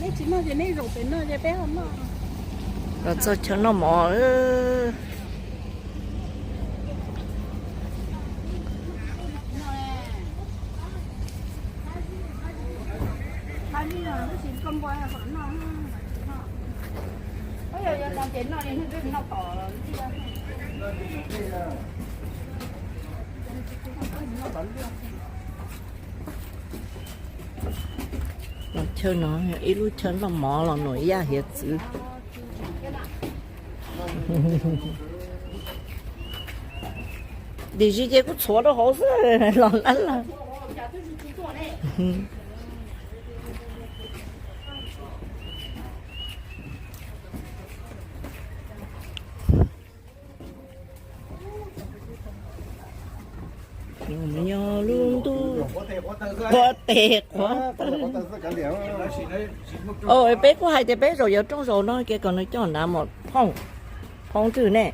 Neb tsis noj ces neb zaum pem no ces peb ho noj. Los txog chaw noj mov. Los chaw no ib lub chaw noj mov los nuam yaj hiav txwv. Dim zis ces kuj txhuav rau hauv xwb los lab lawm. Nyob lub ntuj quav tes quav taw. Peb kuj hais tias peb zaum yuav rooj zaum no ces kom nws coj nav mus phooj, phooj twg ne?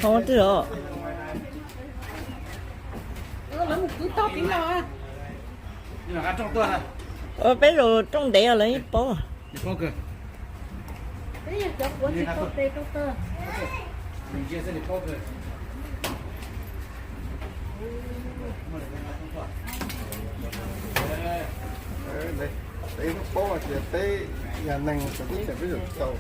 Phooj twg os? Peb zaum rooj ntev os lawv yeej paub. Peb paub tias peb yog neeg txawv teb chaws peb zaum tsis tau.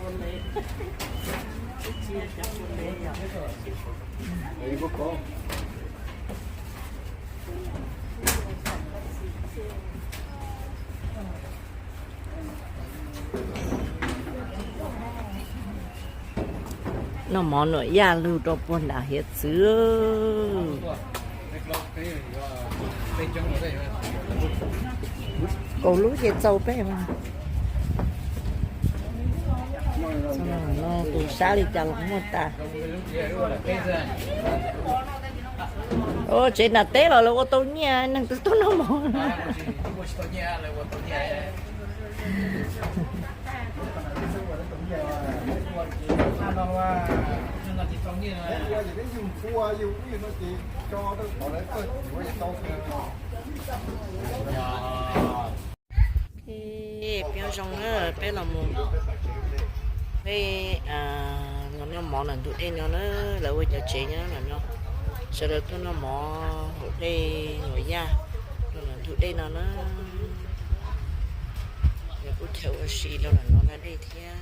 Noj mov nuam yaj lug rau puag nram hiav txwv. Kaum lub ces txaus peb mas. Tus sab li cas los muaj tas. Tsev nram teb los lawv ua tau nyiaj, neeg twb tuaj noj mov. Peb zoo na, peb los mus, peb los noj mov ntawm ntug dej no na, lawv ua cov tsev nyob ntawm no, sawv daws tuaj noj mov haus dej nuam yaj rau ntawm ntug dej no na. Lawv kuj chaw ua si rau ntawm no ntag dej thiab.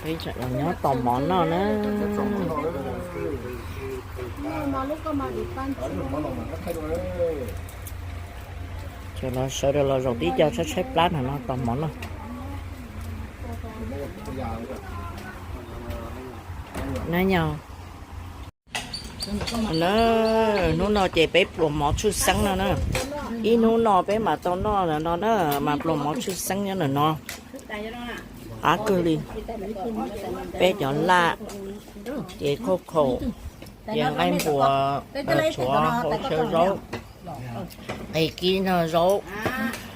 Peb los nyob tos mov noj na. Ces los sawv daws los zaum tib co tshaib tshaib plab no tos mov noj. Na yog na, hnub no ces peb pluas mov tshwj xeeb no na. Ib hnub no peb mam tau noj no na, mas pluas mov tshwj xeeb nyob ntawm no. Qab kawg li. Peb cov laj, ces khauj khaum, ces nqaij npua, tshuav hauv chaw zaub, qe kib nrog zaub,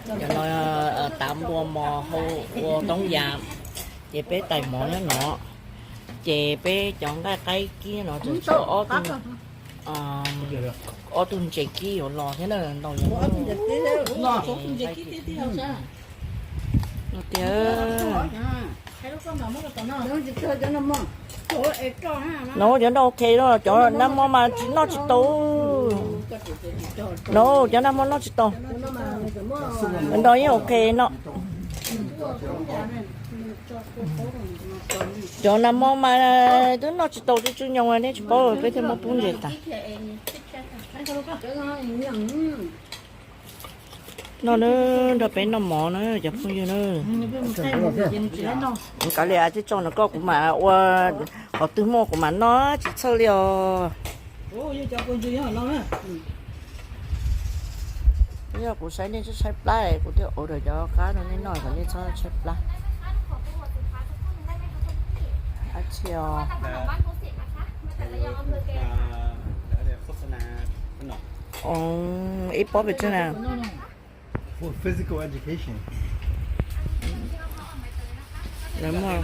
cov no tav npua mos hau ua toob yam, ces peb tais mov nyob no, ces peb cov nqaij qaib kib no tseem tshuav ob tug ntses kib yuav los thiab na, ntau tiag. No cov no ok no, cov nag hmo mas tsis noj tsis tau. No cov nag hmo noj tsis tau, no yeej ok no. Cov nag hmo mas twb noj tsis tau, twb tsw nyoos, nej tsis paub, peb thiaj muab pub ntses tas. No na, nrog peb noj mov na cov phooj ywg na. Kav liam, tsis tso no koj, kuv mam ua, qhov twg muaj kuv mam noj, tsis txhawj li os. Yog kuv saib nej tshaib tshaib plab, kuv thiaj ua daws cov qab rau nej noj kom nej txhob tshaib plab. Dab tsi os? Ib pob pes tsawg na? For physical education. Lawv muaj.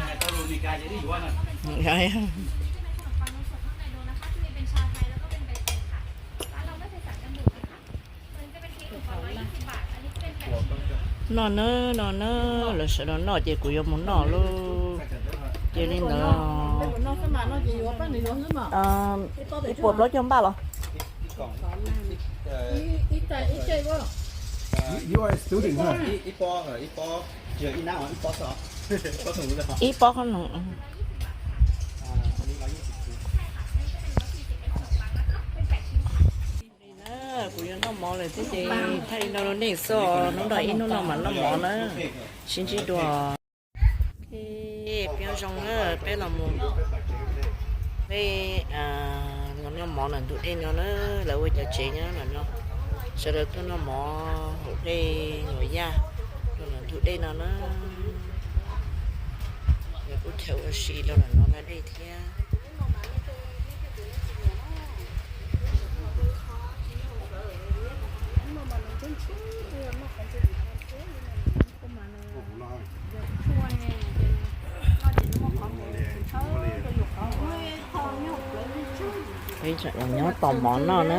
Noj na, noj na, lawv sawv daws noj ces kuv yuav mus noj lauj. Ces li ntawd, ib puas plaub caug npaj los? You are a student, huh? Ib pob qhob noom. Kuv yuav noj mov lawm thiab ces thaij li no rau nej xwb, hnub no ib hnub no mam noj mov na. Sib ntsib dua. Peb zoo na, peb los mus, peb los noj mov ntawm ntug dej no na, lawv ua cov tsev nyob ntawm no, sawv daws tuaj noj mov haus dej haus yaj rau ntawm ntug dej no na. Lawv kuj chaw ua si rau ntawm no ntag dej thiab. Peb tsam los nyob tos mov noj na.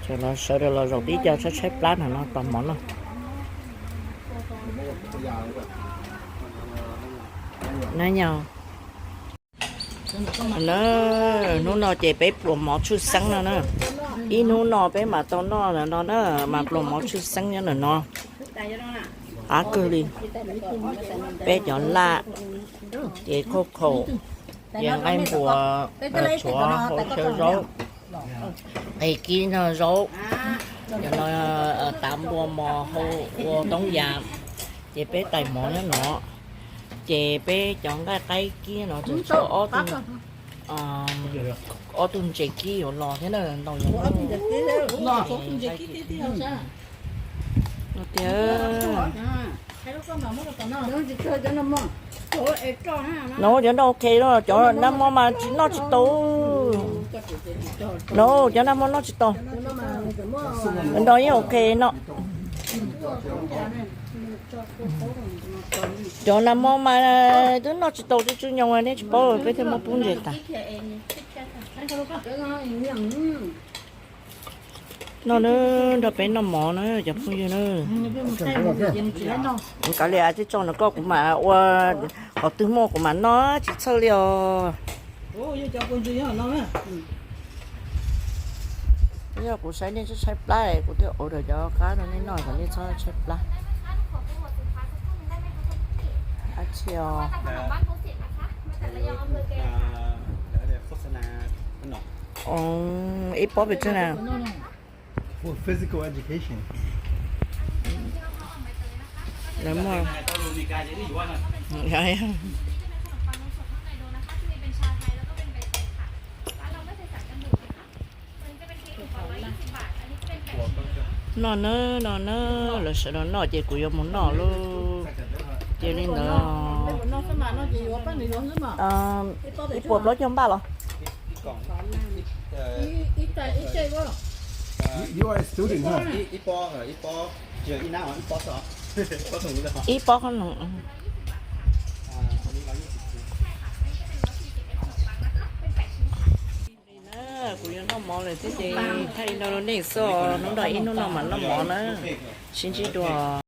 Tsam los sawv daws los zaum tib co tshaib tshaib plab no tos mov noj. Na yog, hnub no ces peb pluas mov tshwj xeeb no na. Ib hnub no peb mam tau noj ntawm no na, mas pluas mov tshwj xeeb nyob ntawm no. Qab kawg li. Peb cov laj ces khauj khaum, ces nqaij npua, tshuav hau xyaw zaub, qe kib nrog zaub, cov no tav npua mos hau ua toob yam, ces peb tais mov nyob no, ces peb cov nqaij qaib kib no tseem tshuav ob tug ntses kib yuav los thiab na, ntau yog no tiag. No cov no ok no, cov nag hmo mas tsis noj tsis tau. No cov nag hmo noj tsis tau. Cov no yeej ok no. Cov nag hmo mas twb noj tsis tau, twb tsw nyoos, nej tsis paub, peb thiaj muab pub ntses tas. Noj na, nrog peb noj mov na cov phooj ywg na. Kav liam, tib tso no koj kuv mam ua, qhov twg muaj kuv mam noj, tsis txhawj li os. Yog kuv saib nej tshaib tshaib plab, kuv thiaj order cov qab rau nej noj kom nej txhob tshaib plab. Dab tsi os? Ib pob pes tsawg na? For physical education. Lawv muaj. Noj na, noj na, lawv sawv daws noj ces kuv yuav mus noj lauj. Ces li ntawd, ib puas plaub caug npaj los? You are a student, huh? Ib pob qhob noom. Kuv yuav noj mov lawm thiab ces thaij li no rau nej xwb, hnub no ib hnub no mam noj mov na. Sib ntsib dua.